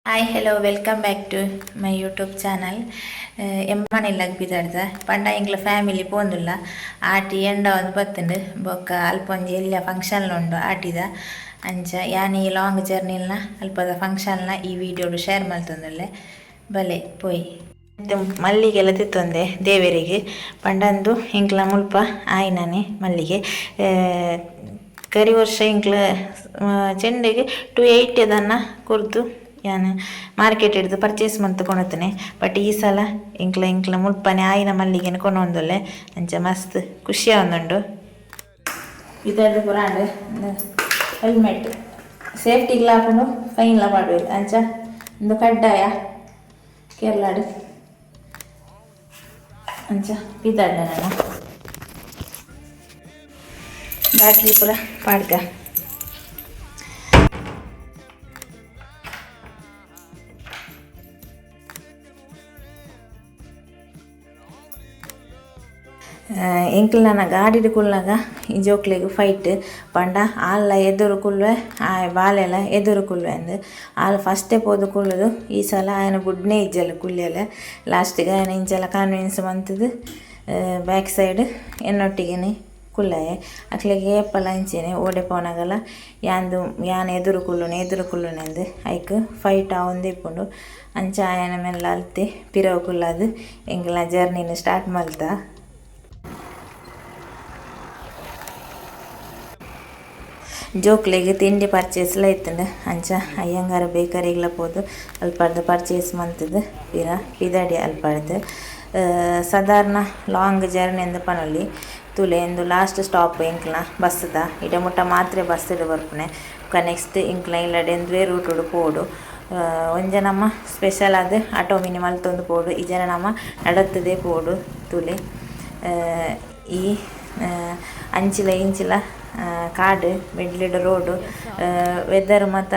Hi hello welcome back to my YouTube channel. ಎಮ್ಮನಿಲ್ಲಾಗ ಬಿದಾಡ್ದ ಪಂಡ ಎಂಕ್ಲ family ಪೋಂದುಲ್ಲ ಆಟಿ ಎಂಡ ಒಂದು ಬತ್ತುಂಡು ಬೊಕ್ಕ ಅಲ್ಪ ಒಂಜಿ ಎಲ್ಲ ಫಂಕ್ಷನ್ ಉಂಡು ಆಟಿದ ಅಂಚ ಯಾನ್ ಈ ಲಾಂಗ್ ಜರ್ನಿಲ್ನ ಅಲ್ಪದ ಫಂಕ್ಷನ್ನ ಈ ವಿಡಿಯೋಡು ಶೇರ್ ಮಲ್ತೊಂದುಲ್ಲೆ ಬಲೆ ಪೋಯಿ ಮಲ್ಲಿಗೆಲ್ಲ ತಿತ್ತೊಂದೆ ದೇವರಿಗೆ ಪಂಡಂದು ಎಂಕ್ಲ ಮುಲ್ಪ ಆಯ್ನನೆ ಮಲ್ಲಿಗೆ. ಕರಿ ವರ್ಷ ಎಂಕ್ಲ ಚೆಂಡೆಗೆ 280 ಅದನ್ನು ಕೊರ್ದು ಯಾನ್ ಮಾರ್ಕೆಟ್ ಹಿಡ್ದು ಪರ್ಚೇಸ್ ಮಂತ್ ಕೊನೊತುನೆ. ಬಟ್ ಈ ಸಲ ಎಂಕ್ಲ ಎಂಕ್ಲ ಮುಲ್ಪನೆ ಆಯಿನ ಮಲ್ಲಿಗೆನ ಕೊನೊಂದುಲ್ಲೆ ಅಂಚ ಮಸ್ತ್ ಖುಷಿ ಆವೊಂದುಂಡು. ಇದೆರಡು ಪುರಾಂಡ್ ಹೆಲ್ಮೆಟ್ ಸೇಫ್ಟಿಗ್ಲ ಆಪುಂಡು ಫೈನ್ಲ ಪಾಡ್ವೆರ್ ಅಂಚ ಉಂದು ಕಡ್ಡಾಯ ಕೇರಳಡ್ ಅಂಚ ಪಿದಾಡ್ನ ನನ ಬಾಟ್ಲಿ ಪೂರ ಪಾಡ್ಗ. ಎಂಕ್ಲ ನನ ಗಾಡಿಡ್ ಕುಲ್ನಗ ಈ ಜೋಕ್ಲೆಗ್ ಫೈಟ್ ಪಂಡ ಆಲ್ಲ ಎದುರು ಕುಲ್ವೆ ಆಯೆ ಬಾಲೆಲ ಎದುರು ಕುಲ್ವೆ ಅಂದ್ ಆಲ್ ಫಸ್ಟೇ ಪೋದು ಕುಲ್ಲುದು ಈ ಸಲ ಆಯನ ಬುಡ್ನೇ ಇಜ್ಜಲ್ ಕುಲ್ಯಲೆ ಲಾಸ್ಟಿಗೆ ಆಯನ ಇಂಚಲ ಕನ್ವಿನ್ಸ್ ಮಂತುದು ಬ್ಯಾಕ್ ಸೈಡ್ ಎನ್ನೊಟ್ಟಿಗೆನೆ ಕುಲ್ಲಾಯೆ. ಅಕ್ಲೆಗ್ ಏಪಲ ಅಂಚೆನೆ ಓಡೆ ಪೋನಗಲ ಯಾಂದು ಯಾನ್ ಎದುರು ಕುಲ್ಲುನೆ ಎದುರು ಕುಲ್ಲುನೆ ಅಂದ್ ಐಕ್ ಫೈಟ್ ಆವೊಂದೇ ಇಪ್ಪುಂಡು. ಅಂಚ ಆಯನ ಮೆಲ್ಲ ಅಲ್ತೆ ಪಿರವು ಕುಲ್ಲಾದ್ ಎಂಕ್ಲ್ನ ಜರ್ನಿನ್ ಸ್ಟಾರ್ಟ್ ಮಲ್ತ. ಜೋಕ್ಲೆಗ್ ತಿಂಡಿ ಪರ್ಚೇಸ್ಲ ಇತ್ತುಂಡು ಅಂಚ ಅಯ್ಯಂಗಾರ ಬೇಕರಿಗ್ಲ ಪೋದು ಅಲ್ಪರ್ದ್ ಪರ್ಚೇಸ್ ಮಂತುದು ಪಿರ ಪಿದಡಿ ಅಲ್ಪರ್ದ್. ಸಾಧಾರಣ ಲಾಂಗ್ ಜರ್ನಿ ಅಂದ್ ಪನೊಲಿ. ತೂಲೆ ಇಂದು ಲಾಸ್ಟ್ ಸ್ಟಾಪ್ ಎಂಕ್ಲ್ನ ಬಸ್ದ ಇಡೆ ಮುಟ್ಟ ಮಾತ್ರೆ ಬಸ್ ಡ್ ಬರ್ಪುನೆ ಬೊಕ ನೆಕ್ಸ್ಟ್ ಎಂಕ್ಲ್ನ ಇಲ್ಲಡೆ ಉಂದುವೇ ರೂಟ್ ಡ್ ಪೋವೊಡು. ಒಂಜ ನಮ ಸ್ಪೆಷಲ್ ಆದ್ ಆಟೋ ಮಿನಿ ಮಲ್ತೊಂದು ಪೋವೊಡು ಇಜ್ಜಾಂಡ ನಮ ನಡತುದೇ ಪೋವೊಡು. ತೂಲೆ ಈ ಅಂಚಿಲ ಇಂಚಿಲ ಕಾಡ್ ಮಿಡ್ಲ್ ಡ್ ರೋಡ್ ವೆದರ್ ಮಾತ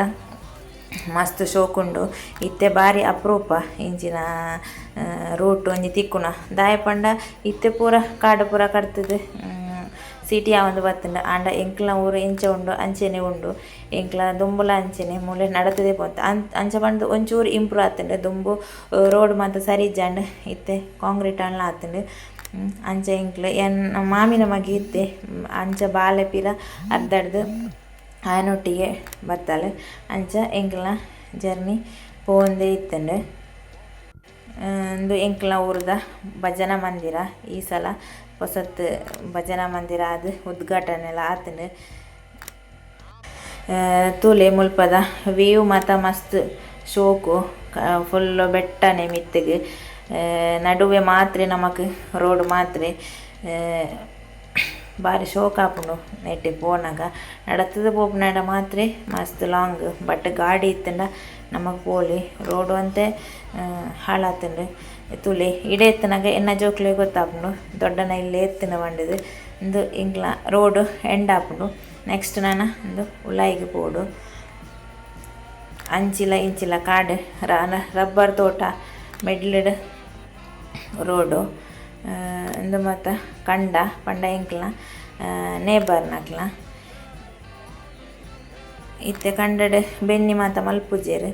ಮಸ್ತ್ ಶೋಕುಂಡು. ಇತ್ತೆ ಬಾರಿ ಅಪರೂಪ ಇಂಚಿನ ರೂಟ್ ಒಂಜಿ ತಿಕ್ಕುನ ದಾಯೆ ಪಂಡ ಇತ್ತೆ ಪೂರ ಕಾಡು ಪೂರ ಕಡ್ತುದು ಸಿಟಿ ಆವೊಂದು ಬತ್ತುಂಡು. ಆಂಡ ಎಂಕ್ಲ್ನ ಊರು ಎಂಚ ಉಂಡು ಅಂಚೆನೆ ಉಂಡು ಎಂಕ್ಲ ದುಂಬುಲ ಅಂಚೆನೆ ಮೂಲೆ ನಡತುದೇ ಪೋತ ಅಂಚ ಪಂದ್ ಒಂಚೂರು ಇಂಪ್ರೂವ್ ಆತುಂಡು. ದುಂಬು ರೋಡ್ ಮಾತ ಸರಿ ಇಜ್ಜಾಂಡ್ ಇತ್ತೆ ಕಾಂಕ್ರೀಟ್ ಆಂಡ್ಲ ಆತುಂಡು. ಅಂಚ ಎಂಕ್ಲ ಎನ್ನ ಮಾಮಿನ ಮಗೆ ಇತ್ತೆ ಅಂಚ ಬಾಲೆ ಪಿರ ಅರ್ಧಡ್ದ್ ಆಯನೊಟ್ಟಿಗೆ ಬತ್ತಲ್ ಅಂಚ ಎಂಕ್ಲ್ನ ಜರ್ನಿ ಪೋವೊಂದೇ ಇತ್ತುಂಡು. ಉಂದು ಎಂಕ್ಲ್ನ ಊರುದ ಭಜನಾ ಮಂದಿರ. ಈ ಸಲ ಪೊಸತ್ ಭಜನಾ ಮಂದಿರ ಆದ್ ಉದ್ಘಾಟನೆಲ ಆತುಂಡು. ತೂಲೆ ಮುಲ್ಪದ ವೀವ್ ಮಾತ ಮಸ್ತ್ ಶೋಕು ಫುಲ್ಲ್ ಬೆಟ್ಟನೆ ಮಿತ್ತುಗ್ ನಡುವೆ ಮಾತ್ರೆ ನಮಕ್ ರೋಡ್ ಮಾತ್ರೆ ಬಾರಿ ಶೋಕ್ ಆಪುಂಡು ನೆಟ್ಟ್ ಪೋನಗ. ನಡತುದು ಪೋಪುನಡ ಮಾತ್ರೆ ಮಸ್ತ್ ಲಾಂಗ್ ಬಟ್ ಗಾಡಿ ಇತ್ತುಂಡ ನಮಕ್ ಪೋಲಿ ರೋಡ್ ಒಂತೆ ಹಾಳಾತುಂಡು. ತೂಲೆ ಇಡೆ ಇತ್ತುನಗ ಎನ್ನ ಜೋಕ್ಲೆಗ್ ಗೊತ್ತಾಪುಂಡು ದೊಡ್ಡನ ಇಲ್ಲೆ ಎತ್ತುಂಡು ಪಂಡುದು. ಉಂದು ಎಂಕ್ಲ ರೋಡ್ ಎಂಡ್ ಆಪುಂಡು. ನೆಕ್ಸ್ಟ್ ನನ ಉಂದು ಉಲಾಯಿಗ್ ಪೋಡು. ಅಂಚಿಲ ಇಂಚಿಲ ಕಾಡ್ ರಬ್ಬರ್ ತೋಟ ಮಿಡ್ಲ್ ಡ್ ರೋಡು. ಉಂದು ಮಾತ ಕಂಡ ಪಂಡ ಎಂಕ್ಲ್ನ ನೇಬರ್ ನಕ್ಲ್ನ. ಇತ್ತೆ ಕಂಡಡ್ ಬೆನ್ನಿ ಮಾತ ಮಲ್ಪುಜೆರ್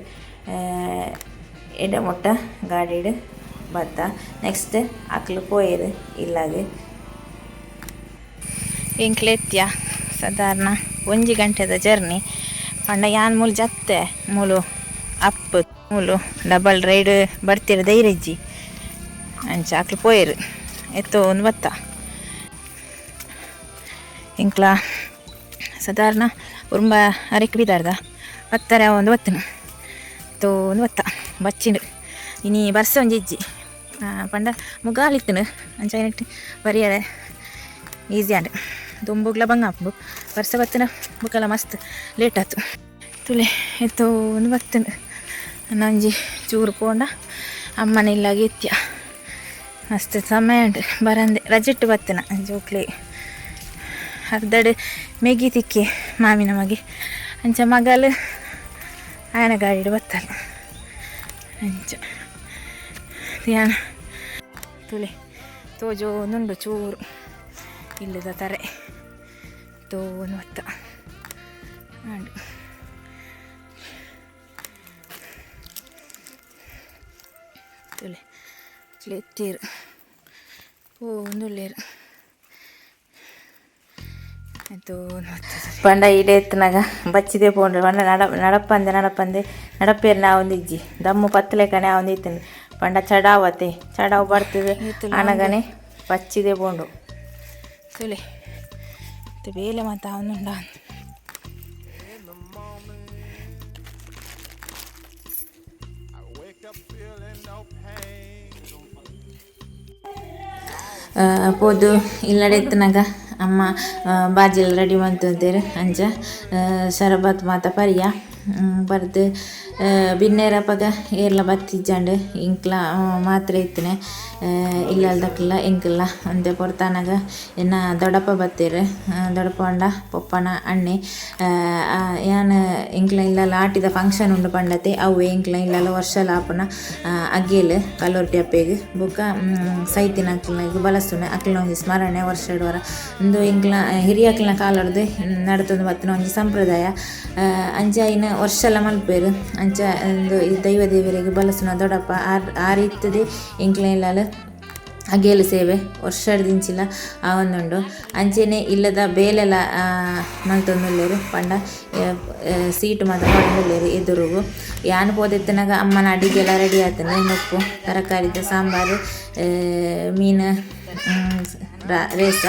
ಎಡ್ಡೆ ಮುಟ್ಟ ಗಾಡಿಡ್ ಬತ್ತ ನೆಕ್ಸ್ಟ್ ಅಕ್ಲು ಪೋಯೆರ್ ಇಲ್ಲಗ್. ಎಂಕ್ಲ ಎತ್ತಿಯ ಸಾಧಾರಣ ಒಂಜಿ ಗಂಟೆದ ಜರ್ನಿ ಪಂಡ ಯಾನ್ ಮೂಲು ಜತ್ತೆ ಮೂಲು ಅಪ್ ಮೂಲು ಡಬಲ್ ರೈಡ್ ಬರ್ತಿರ ಧೈರ್ಯ ಇಜ್ಜಿ ಅಂಚ ಅಕ್ಲು ಪೋಯೆರ್ ಎತ್ತೊಂದು ಬತ್ತ. ಎಂಕ್ಲ ಸಾಧಾರಣ ಉರ್ಂಬ ಅರೆಕ್ ಬಿದಾರ್ದ ಬತ್ತಾರೆ ಒಂದು ಬತ್ತನು ತೋಂದು ಬತ್ತ ಬಚ್ಚಿಂಡು. ಇನಿ ಬರ್ಸ ಒಂಜಿ ಇಜ್ಜಿ ಪಂಡ ಮುಗಾಲಿತ್ತುಂಡು ಅಂಚ ಐನೆಟ್ ಬರಿಯರೆ ಈಸಿ ಆಂಡ್. ದುಂಬುಗ್ಲ ಬಂಗ ಆಪುಂಡು ಬರ್ಸ ಬತ್ತಿನ ಬೊಕಲ ಮಸ್ತ್ ಲೇಟ್ ಆತು. ತೂಲೆ ಎತ್ತೊಂದು ಬತ್ತುಂಡು. ಒಂಜಿ ಚೂರು ಪೋಂಡ ಅಮ್ಮನ ಇಲ್ಲಗ್ ಎತ್ತಿಯ. ಮಸ್ತ್ ಸಮಯ ಉಂಡು ಬರಂದೆ ರಜೆಟ್ ಬತ್ತಿನ ಜೋಕ್ಲೆ ಅರ್ಧಡ್ ಮೆಗಿ ತಿಕ್ಕಿ ಮಾಮಿನ ಮಗೆ ಅಂಚ ಮಗಲ್ ಆಯನ ಗಾಡಿಡ್ ಬತ್ತಲ್ ಅಂಚ ಯಾನ್ ತೂಲೆ ತೋಜೊಂದುಂಡು ಚೂರು ಇಲ್ಲದ ತರೆ ತೋನು ಬತ್ತ ಆಂಡ್. ತುಲೆ ಎತ್ತೀರು ಪೋಂದುಲ್ಲೆರ್ ಪಂಡ ಇಡೆ ಎತ್ತನಾಗ ಬಚ್ಚಿದೆ ಪೋಂಡು ಪಂಡ ನಡ ನಡಪಂದೆ ನಡಪಂದೆ ನಡಪೇರ್ನ ಆವೊಂದು ಇಜ್ಜಿ ದಮ್ಮು ಪತ್ತಲೆಕನೆ ಆವೊಂದು ಇತ್ತಂದೆ ಪಂಡ ಚಡಾವತೆ ಚಡಾವು ಬರ್ತದೆ ಅನಗನೆ ಬಚ್ಚಿದೆ ಪೋಂಡು ತುಲೆ ಬೇಲೆ ಮಾತ ಆವೊಂದುಂಡ. ಪೋದು ಇಲ್ಲಡೆ ಎತ್ತನಾಗ ಅಮ್ಮ ಬಾಜಿಲ್ ರೆಡಿ ಮಂತಂತೇರು ಅಂಚ ಶರಬತ್ ಮಾತ ಪರಿಯ ಬರ್ದು ಬಿನ್ನೇರಪಗ ಏರ್ಲ ಬತ್ತಿಜ್ಜಾಂಡ್ ಇಂಕ್ಲ ಮಾತ್ರೆ ಇತ್ತನೆ ಇಲ್ಲಲ್ದಕ್ಲ ಎಂಕ್ಲ ಒಂತೆ ಪೊರ್ತಾನಗ ಎನ್ನ ದೊಡ್ಡಪ್ಪ ಬತ್ತೇರು ದೊಡ್ಡಪ್ಪ ಪಂಡ ಪೊಪ್ಪನ ಅಣ್ಣೆ ಯಾನ್ ಎಂಕ್ಲ ಇಲ್ಲಲ ಆಟಿದ ಫಂಕ್ಷನ್ ಉಂಡು ಪಂಡತೆ ಅವು ಎಂಕ್ಲ ಇಲ್ಲಲ ವರ್ಷಲ ಆಪುನ ಅಗೇಲ್ ಕಲ್ಲುರ್ಟಿ ಅಪ್ಪೆಗ್ ಬೊಕ್ಕ ಸೈತಿನ ಅಕ್ಲ್ನ ಬಲಸುನೆ ಅಕ್ಲ್ನ ಒಂಜಿ ಸ್ಮರಣೆ ವರ್ಷಡ್ ವರ ಉಂದು ಎಂಕ್ಲ ಹಿರಿಯಕ್ಲ್ನ ಕಾಲಡ್ದು ನಡತೊಂದು ಬತ್ತಿನ ಒಂಜಿ ಸಂಪ್ರದಾಯ ಅಂಚ ಐನ್ ವರ್ಷಲ ಮಲ್ಪೆರ್ ಅಂಚ ಉಂದು ಈ ದೈವ ದೇವರಿಗೆ ಬಲಸುನ ದೊಡ್ಡಪ್ಪ ಆರ್ ಆರ್ ಇತ್ತದೆ ಎಂಕ್ಲ ಇಲ್ಲಲ್ ಅಗೇಲ್ ಸೇವೆ ವರ್ಷಡ್ದಿಂಚಿಲ ಆವೊಂದುಂಡು ಅಂಚೆನೆ ಇಲ್ಲದ ಬೇಲೆಲ ಮಲ್ತೊಂದುಲ್ಲೆರ್ ಪಂಡ ಸೀಟ್ ಮಾತ ಪಾಡೊಂದುಲ್ಲೆರ್ ಎದುರುಗು ಯಾನ್ ಪೋದೆತ್ತುನಗ ಅಮ್ಮನ ಅಡಿಗೆಲ ರೆಡಿ ಆತುಂಡು ನುಪ್ಪು ತರಕಾರಿದ ಸಾಂಬಾರು ಮೀನು ರೇಸ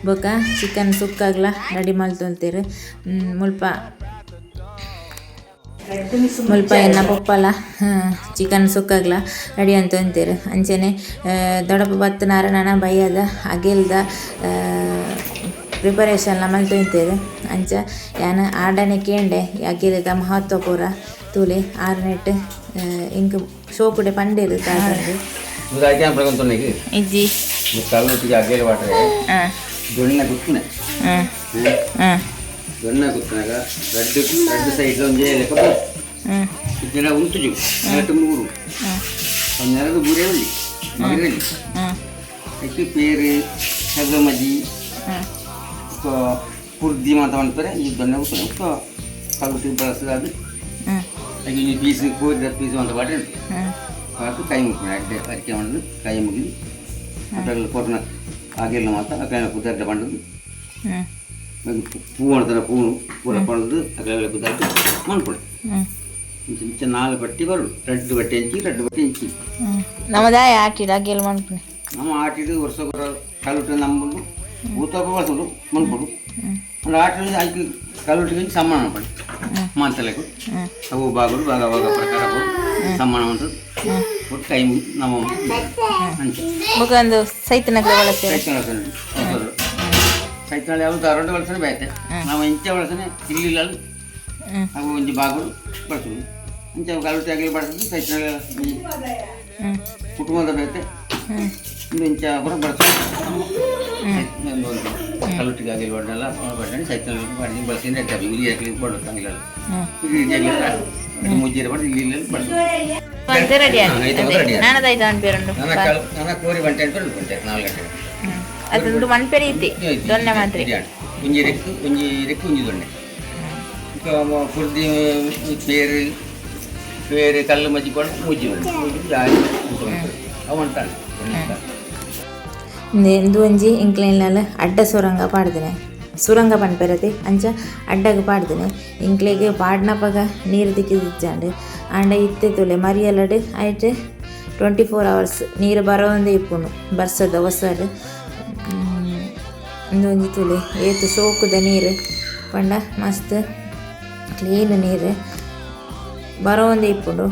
ಬೊಕ್ಕ ಚಿಕನ್ ಸುಕ್ಕಾಗ್ಲ ರೆಡಿ ಮಲ್ತೊಂತೆರ್ ಮುಲ್ಪ ಮುಲ್ಪ ಎನ್ನ ಪೊಪ್ಪಲ ಚಿಕನ್ ಸುಕ್ಕಾಗ್ಲ ರೆಡಿ ಅಂತೊಂತೆರ್ ಅಂಚನೆ ದೊಡ್ಡಪ್ಪ ಬತ್ತುನಾರ ನನ ಬಯ್ಯದ ಅಗೆಲ್ದ ಪ್ರಿಪರೇಷನ್ಲ ಮಲ್ತೊಂತೆರ್ ಅಂಚ ಯಾನ್ ಆರ್ಡನೆ ಕೇಂಡೆ ಅಗೆಲ್ದ ಮಹತ್ವ ಪೂರ ತೂಲೆ ಆರ್ನೆಟ್ ಎಂಕ್ ಶೋಕುಡೆ ಪಂಡೆರ್ ದಾದಂದ್ ಇಜ್ಜಿ ದೊಣ್ಣೆ ಗುತ್ತುನೆ ದೊಣ್ಣೆ ಗುತ್ತನಾಗ ರಡ್ಡು ರಡ್ಡು ಸೈಡ್ ಒಂಜೇ ಲೆಕ್ಕ ಇಜ್ಜಿಂಡ ಉಂತುಜು ನೆಟ್ ಮೂರು ಒಂದೆರಡು ಬೂರೇ ಉಳ್ಳಿ ಮಗರಲ್ಲಿ ಐಕ್ ಪೇರು ಸಗಮಜಿ ಕುರ್ದಿ ಮಾತ ಮನ್ಪೆರೆ ಈ ದೊಣ್ಣೆ ಗುತ್ತುನೆ ಬೊಕ್ಕ ಕಲ್ಲುಟ್ಟಿ ಬಳಸದಾದ್ ಐಕ್ ಒಂಜಿ ಪೀಸ್ ಕೋರಿದ ಪೀಸ್ ಮಾತ ಪಾಡ್ರೆ ಪಾಡ್ದ್ ಕೈ ಮುಗಿಪುನೆ ಅಡ್ಡೆ ಅರಿಕೆ ಮಲ್ತ್ ಕೈ ಮುಗಿದು ಅಕಲ್ನ ಕೊರ್ನ ಅಗೆಲ್ನ ಮಾತ ಅಕಲ್ನ ಪುದರ್ದ ಪಂಡುದು ಪೂ ಮಾಡ್ತಾರೆ ಪೂ ಪೂರ ಪಂಡುದು ಅಕಲ್ನ ಪುದರ್ದ ಮನ್ಪೊಡು ಇಂಚ ನಾಲ್ ಬಟ್ಟಿ ಬರಡು ರಡ್ಡು ಬಟ್ಟೆ ಇಂಚಿ ರಡ್ಡು ಬಟ್ಟೆ ಇಂಚಿ ನಮದಾಯ ಆಟಿಡ್ ಅಗೆಲ್ ಮನ್ಪುನೆ ನಮ್ಮ ಆಟಿಡ್ ವರ್ಷ ಕೊರ ಕಲ್ಲುಟ್ಟು ನಂಬುಂಡು ಭೂತಪ್ಪ ಬಳಸುಂಡು ಮನ್ಪೊಡು ಅಂಡ ಆಟಿಡ್ ಐಕ್ ಕಲ್ಲುಟ್ಟಿಗೆ ಸಮ್ಮಾನ ಮನ್ಪೊಡು ಮಾಂತಲೆಕು ಅವು ಬಾಗುಡು ಭಾಗ ಭಾಗ ಪ್ರಕಾರ ಸಮ್ಮಾನ ಉಂಟು ಒಟ್ಟು ಕೈ ನಮ್ಮ ಅಂಚ ಬೊಕ ಒಂದು ಸೈತನಕ್ಲೆ ಬಳಸೆರ್ ಸೈತನಾಳ ಯಾವುದು ಧಾರವಾಡ ಬಳಸನೆ ಬೇತೆ ನಾವು ಇಂಚ ಬಳಸನೆ ಇಲ್ಲಿಲ್ಲ ಅವು ಒಂಜಿ ಬಾಗುಡು ಬಳಸುದು ಅಂಚ ಕಲ್ಲುಟ್ಟಿ ಆಗಲಿ ಬಳಸುದು ಸೈತನಾಳ ಕುಟುಂಬದ ಬೇತೆ ಇಂದು ಇಂಚ ಪೂರ ಬಳಸುದು ಕಲ್ಲುಟ್ಟಿಗೆ ಆಗಲಿ ಬಡಲ್ಲ ಬಡನೆ ಸೈತನಾಳ ಬಡನೆ ಬಳಸಿದ್ರೆ ಇಲ್ಲಿ ಆಗಲಿ ಬಡತ್ತಂಗಿಲ್ಲ ಇಲ್ಲಿ ಮುಜ್ಜಿರ ಬಡ ಇಲ್ಲಿ ಇಲ್ಲ ಬಳಸುದು ರೆಡಿ ರೆಡಿ ನಾನದಾಯ್ತು ಅನ್ಪೇರುಂಡು ನನ್ನ ಕೋರಿ ಬಂಟೆ ಅಂತ ಬಂಟೆ 4 ಗಂಟೆ ಅದೊಂದು ಮನ್ಪೆರೆ ಇತ್ತಿ ದೊಣ್ಣೆ ಮಾತ್ರ ಒಂಜಿ ರೆಕ್ಕು ಒಂಜಿ ರೆಕ್ಕು ಒಂಜಿ ದೊಣ್ಣೆ ಕುರ್ದಿ ಪೇರು ಪೇರು ಕಲ್ಲು ಮಜ್ಜಿ ಕೊಂಡು ಮುಜ್ಜಿ ಮುಜ್ಜಿ ಅವು ಅಂತಾನೆ ಇಂದು ಒಂಜಿ ಎಂಕ್ಲೆನ್ಲಾಲ್ ಅಡ್ಡ ಸುರಂಗ ಪಾಡ್ದಿನಿ ಸುರಂಗ ಪನ್ಪೆರತೆ ಅಂಚ ಅಡ್ಡಗ್ ಪಾಡ್ದಿನಿ ಎಂಕ್ಲೆಗ್ ಪಾಡ್ನಪಗ ನೀರು ತಿಕ್ಕಿದಿಜ್ಜಾಂಡ್ ಆಂಡ ಇತ್ತೆ ತೂಲೆ ಮರಿಯಲಡ್ ಐಟ್ 24 ಅವರ್ಸ್ ನೀರು ಬರೋಂದೇ ಇಪ್ಪುಂಡು ಬರ್ಸದ ಒಸರ್ ಉಂದು ಒಂಜಿ ತೂಲೆ ಏತ್ ಸೋಕುದ ನೀರು ಪಂಡ ಮಸ್ತ್ ಕ್ಲೀನ್ ನೀರು ಬರೋಂದೇ ಇಪ್ಪುಂಡು.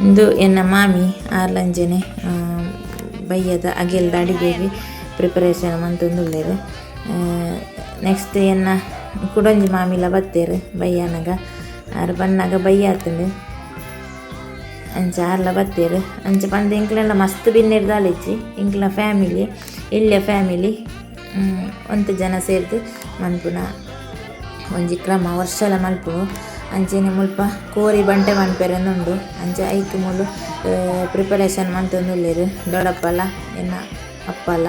ಉಂದು ಎನ್ನ ಮಾಮಿ ಆರ್ಲಂಜನೆ ಬಯ್ಯದ ಅಗೆಲ್ದ ಅಡಿಗೆಗ್ ಪ್ರಿಪರೇಷನ್ ಮಂತೊಂದುಲ್ಲೆರ್ ನೆಕ್ಸ್ಟ್ ಎನ್ನ ಕುಡೊಂಜಿ ಮಾಮಿಲ ಬತ್ತೆರ್ ಬಯ್ಯನಗ ಆರ್ ಬನ್ನಗ ಬಯ್ಯ ಆತುಂಡು ಅಂಚ ಆರ್ಲ ಬತ್ತೆರ್ ಅಂಚ ಪಂದ್ ಎಂಕ್ಲೆನ ಮಸ್ತ್ ಬಿನ್ನೆರ್ ದಾಲ ಇಜ್ಜಿ ಎಂಕ್ಲ್ನ ಫ್ಯಾಮಿಲಿ ಎಲ್ಯ ಫ್ಯಾಮಿಲಿ ಒಂತೆ ಜನ ಸೇರ್ದ್ ಮನ್ಪುನ ಒಂಜಿ ಕ್ರಮ ವರ್ಷಲ ಮಲ್ಪುನು. ಅಂಚನೆ ಮುಲ್ಪ ಕೋರಿ ಬಂಟೆ ಮನ್ಪೆರೆಂದುಂಡು ಅಂಚ ಐಕ್ ಮೂಲು ಪ್ರಿಪರೇಷನ್ ಮಂತೊಂದುಲ್ಲೆರ್ ದೊಡ್ಡಪ್ಪಲ ಎನ್ನ ಅಪ್ಪಲ.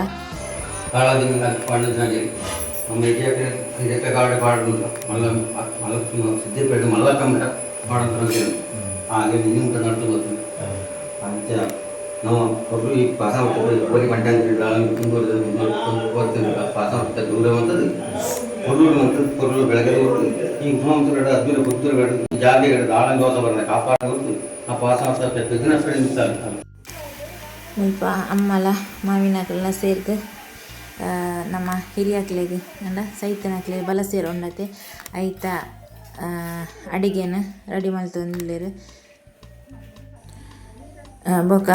ಅಂಚ ನಾವು ಒಬ್ಬರು ಈ ಪಾಸ ಒರಿ ಬಂಟ ಪಾಸ ದೂರ ಅಂತದ್ದು ಪೊರ್ಲು ಮಂತದ್ದು ಪೊರ್ಲು ಬೆಳಗ್ಗೆ ಹೊತ್ತು ಈ ಉಪಮಾಂಸಗಡ ಅದ್ಭುತ ಪುತ್ತೂರುಗಡ ಜಾಗೆಗಡ ದಾಳಂಗ ದೋಸ ಬರಲ್ಲ ಕಾಪಾಡ ಹೊತ್ತು ಆ ಪಾಸ ನಿಂತ. ಮುಲ್ಪ ಅಮ್ಮಲ ಮಾಮಿನಕಲ್ನ ಸೇರ್ದು ನಮ್ಮ ಹಿರಿಯಕ್ಲೆಗ್ ಅಂಡ ಸೈತನಕ್ಲೆಗ್ ಬಲಸೆರೆ ಉಂಡತೆ ಐತ ಅಡಿಗೆನ್ ರೆಡಿ ಮಲ್ತೊಂದುಲ್ಲೆರ್. ಬೊಕ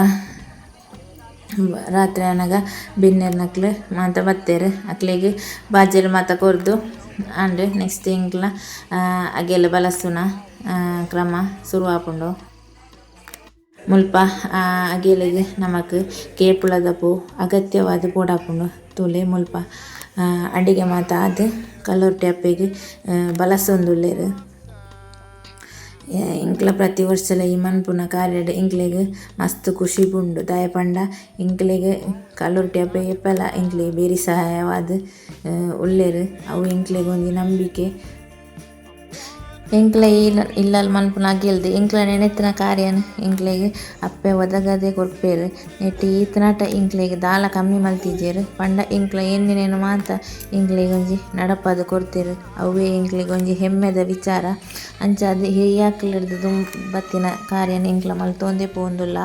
ರಾತ್ರೆ ಆನಗ ಬಿನ್ನೆರ್ನಕ್ಲು ಮಾತ ಬತ್ತೆರ್. ಅಕ್ಲೆಗ್ ಬಾಜೆಲ್ ಮಾತ ಕೊರ್ದು ಆಂಡ್. ನೆಕ್ಸ್ಟ್ ಎಂಕ್ಲ ಅಗೆಲ್ ಬಲಸುನ ಕ್ರಮ ಸುರು ಆಪುಂಡು. ಮುಲ್ಪ ಅಗೆಲಗ್ ನಮಕ್ ಕೇಪುಳದ ಪೂ ಅಗತ್ಯವಾದ್ ಬೋಡಾಪುಂಡು. ತೂಲೆ ಮುಲ್ಪ ಅಡಿಗೆ ಮಾತ ಆದ್ ಕಲ್ಲುರ್ಟಿ ಅಪ್ಪೆಗ್ ಬಲಸೊಂದುಲ್ಲೆರ್. ಎಂಕ್ಲ ಪ್ರತಿ ವರ್ಷಲ ಈ ಮನ್ಪುನ ಕಾರ್ಯಡ್ ಎಂಕ್ಲೆಗ್ ಮಸ್ತ್ ಖುಷಿ ಉಂಡು. ದಾಯೆ ಪಂಡ ಎಂಕ್ಲೆಗ್ ಕಲ್ಲುರ್ಟಿ ಅಪ್ಪೆ ಏಪಲ ಎಂಕ್ಲೆಗ್ ಬೇರಿ ಸಹಾಯವಾದ್ ಉಲ್ಲೆರ್. ಅವು ಎಂಕ್ಲೆಗ್ ಒಂಜಿ ನಂಬಿಕೆ. ಎಂಕ್ಲ ಇಲ್ಲಲ್ ಮನ್ಪುನ ಅಗೆಲ್ದ್ ಎಂಕ್ಲ ನೆನೆತಿನ ಕಾರ್ಯನ್ ಎಂಕ್ಲೆಗ್ ಅಪ್ಪೆ ಒದಗದೆ ಕೊರ್ಪೆರ್. ನೆಟ್ಟ್ ಈತ್ನಾಟ ಎಂಕ್ಲೆಗ್ ದಾಲ ಕಮ್ಮಿ ಮಲ್ತಿಜೆರ್. ಪಂಡ ಎಂಕ್ಲ ಎನ್ನಿನೆನ್ ಮಾತ ಎಂಕ್ಲೆಗ್ ಒಂಜಿ ನಡಪಾದ್ ಕೊರ್ತೆರ್. ಅವ್ವೇ ಎಂಕ್ಲೆಗ್ ಒಂಜಿ ಹೆಮ್ಮೆದ ವಿಚಾರ. ಅಂಚಾದ್ ಹಿರಿಯಾಕ್ಲೆಡ್ದ್ ದುಂಬು ಬತ್ತಿನ ಕಾರ್ಯನ್ ಎಂಕ್ಲ ಮಲ್ತೊಂದೇ ಪೋವೊಂದುಲ್ಲ.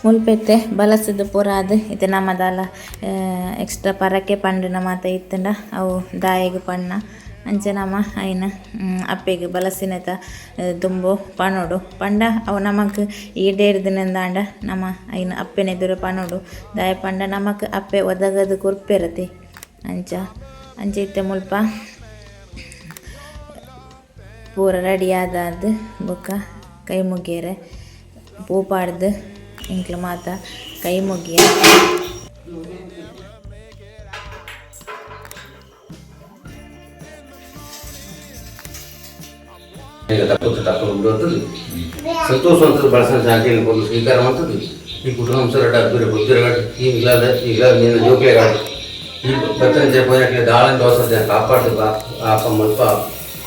ಮುಲ್ಪ ಇತ್ತೆ ಬಲಸುದು ಪೂರ ಆದ್ ಇತ್ತೆ ನಮ ದಾಲ ಎಕ್ಸ್ಟ್ರಾ ಪರಕೆ ಪಂಡಿನ ಮಾತ ಇತ್ತ್ಂಡ ಅವು ದಾಯೆಗ್ ಪಣ್ಣ ಅಂಚ ನಮ ಐನ್ ಅಪ್ಪೆಗ್ ಬಲಸಿನೆತ ದುಂಬು ಪನೊಡು. ಪಂಡ ಅವು ನಮಕ್ ಈಡೇರ್ದಿನಂದಾಂಡ ನಮ ಐನ್ ಅಪ್ಪೆನ ಎದುರು ಪನೊಡು. ದಾಯೆ ಪಂಡ ನಮಕ್ ಅಪ್ಪೆ ಒದಗದ್ ಕೊರ್ಪೆರತೆ. ಅಂಚ ಅಂಚ ಇತ್ತೆ ಮುಲ್ಪ ಪೂರ ರೆಡಿ ಆದಾದ್ ಬೊಕ್ಕ ಕೈ ಮುಗಿಯೆರೆ ಪೂ ಪಾಡ್ದ್ ಎಂಕ್ಲ ಮಾತ ಕೈ ಮುಗಿಯ. ತಪ್ಪು ಸಂತೋಷವಂತದ್ದು ಬಳಸನ ಶಾಂತಿಯನ್ನು ಕೊಟ್ಟು ಸ್ವೀಕಾರ ಮಾಡ್ತದೆ. ಈ ಕುಟುಂಬ ಅದ್ಭುತ ಬುದ್ಧಿರಗಾಡು ಈ ಇಲ್ಲದ ಈಗ ನಿನ್ನ ಜೋಕ್ಲೆಗಾಡು ಈ ಬತ್ತನ ಪೋಯಿನಕ್ಲೆ ದಾಳನ್ ದೋಸ ಕಾಪಾಡ್ದು ಆಪ ಮುಲ್ಪ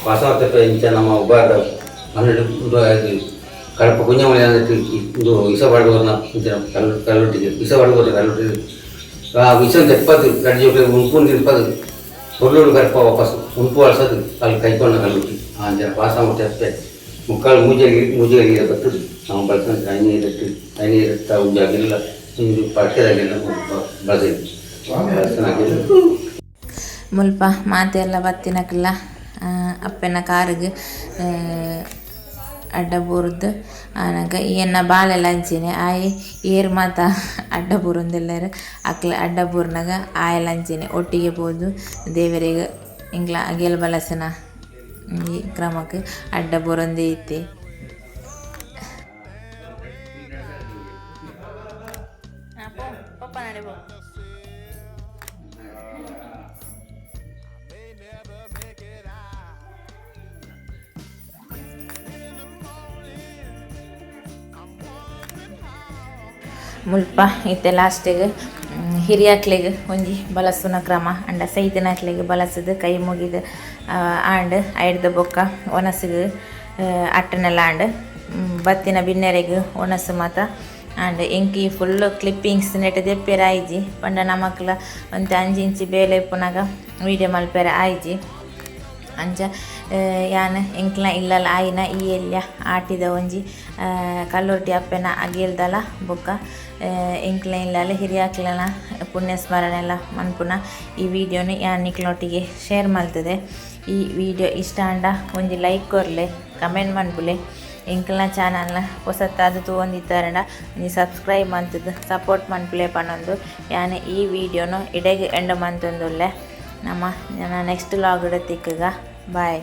ವಾಸವತ್ತೆ ಇಂಚ ನಮ್ಮ ಉಬಾರ್ದ 12 ಕಡಪ ಕುಂಜಮಣಿ ಇದು ಇಸ ಬಾಡುವರ್ನ ಇಂಚಿನ ಕಲ್ಲು ಕಲ್ಲುಟ್ಟಿಗೆ ಇಸ ಬಾಡುವರ್ನ ಕಲ್ಲುಟ್ಟಿ ಆ ವಿಷ ತೆಪ್ಪದು ರಡ್ಡು ಜೋಕ್ಲೆ ಉಂಪುನ್ ತಿನ್ಪದು ಪೊರ್ಲುಡು ಕರ್ಪ ವಾಪಸ್ ಉಂಪು ಅಳ್ಸದು ಅಲ್ಲಿ ಕೈಕೊಂಡ ಕಲ್ಲುಟ್ಟಿ ಆ ಅಂಚ ಪಾಸ ಮುಟ್ಟೆ ಮುಕ್ಕಾಲು ಮೂಜೆ ಮೂಜೆ ಬರ್ತದೆ. ನಾವು ಬಳಸ ಐನೀರಟ್ಟು ಐನೀರತ್ತ ಒಂಜಿ ಆಗಿಲ್ಲ ಒಂದು ಪರಕೆದಾಗಿಲ್ಲ ಬಳಸಿದ್ವಿ ಬಳಸನಾಗಿಲ್ಲ. ಮುಲ್ಪ ಮಾತೆರ್ಲ ಬತ್ತಿನಕಲ್ಲ ಅಪ್ಪೆನ ಕಾರುಗ್ ಅಡ್ಡ ಬೂರ್ದು ಆನಗ ಎನ್ನ ಬಾಲೆಲ ಅಂಚೆನೆ ಆಯೆ ಏರ್ ಮಾತ ಅಡ್ಡ ಬೂರೊಂದುಲ್ಲೆರ್. ಅಕ್ಲ್ ಅಡ್ಡ ಬೂರ್ನಗ ಆಯೆಲ ಅಂಚೆನೆ ಒಟ್ಟಿಗೆ ಪೋದು ದೇವೆರೆಗ್ ಎಂಕ್ಲ ಅಗೆಲ್ ಬಲಸುನ ಈ ಕ್ರಮಕ್ ಅಡ್ಡ ಬೂರೊಂದೇ ಇತ್ತೆ. ಮುಲ್ಪ ಇತ್ತೆ ಲಾಸ್ಟಿಗ್ ಹಿರಿಯಕ್ಲೆಗ್ ಒಂಜಿ ಬಲಸುನ ಕ್ರಮ ಅಂಡ ಸೈತಿನಕ್ಲೆಗ್ ಬಲಸುದು ಕೈ ಮುಗಿದು ಆಂಡ್. ಐಡ್ದ್ ಬೊಕ್ಕ ಒನಸುಗು ಅಟ್ಟನೆಲ ಆಂಡ್. ಬತ್ತಿನ ಬಿನ್ನೆರೆಗ್ ಒಣಸು ಮಾತ ಆಂಡ್. ಎಂಕ್ ಈ ಫುಲ್ ಕ್ಲಿಪ್ಪಿಂಗ್ಸ್ ನೆಟ್ ದೆಪ್ಪೆರೆ ಆಯಿಜಿ. ಪಂಡ ನಮಕ್ಲ ಒಂತೆ ಅಂಚಿ ಇಂಚಿ ಬೇಲೆ ಇಪ್ಪುನಗ ವೀಡಿಯೋ ಮಲ್ಪೆರೆ ಆಯಿಜಿ. ಅಂಚ ಯಾನ್ ಎಂಕ್ಲ ಇಲ್ಲಲ್ ಆಯಿನ ಈ ಎಲ್ಯ ಆಟಿದ ಒಂಜಿ ಕಲ್ಲುರ್ಟಿ ಅಪ್ಪೆನ ಅಗೇಲ್ದಲ ಬೊಕ್ಕ ಎಂಕ್ಲ ಇಲ್ಲಲ್ ಹಿರಿಯಾಕ್ಲೆನ ಪುಣ್ಯ ಸ್ಮರಣೆಲ ಮನ್ಪುನ ಈ ವಿಡಿಯೋನು ಯಾನ್ ನಿಕ್ಲೊಟ್ಟಿಗೆ ಶೇರ್ ಮಲ್ತುದೆ. ಈ ವಿಡಿಯೋ ಇಷ್ಟ ಆಂಡ ಒಂಜಿ ಲೈಕ್ ಕೊರ್ಲೆ, ಕಮೆಂಟ್ ಮನ್ಪುಲೆ. ಎಂಕ್ಲ್ನ ಚಾನಲ್ನ ಪೊಸತ್ತಾದ್ ತೂವೊಂದಿತ್ತಾರಂಡ ಒಂಜಿ ಸಬ್ಸ್ಕ್ರೈಬ್ ಮಲ್ತುದು ಸಪೋರ್ಟ್ ಮನ್ಪುಲೆ ಪನೊಂದು ಯಾನ್ ಈ ವಿಡಿಯೋನು ಇಡೆಗ್ ಎಂಡ್ ಮಂತೊಂದುಲ್ಲೆ. ನಮ್ಮ ನೆಕ್ಸ್ಟ್ ವ್ಲಾಗ್ ತಿಕ್ಕುಗ. ಬಾಯ್.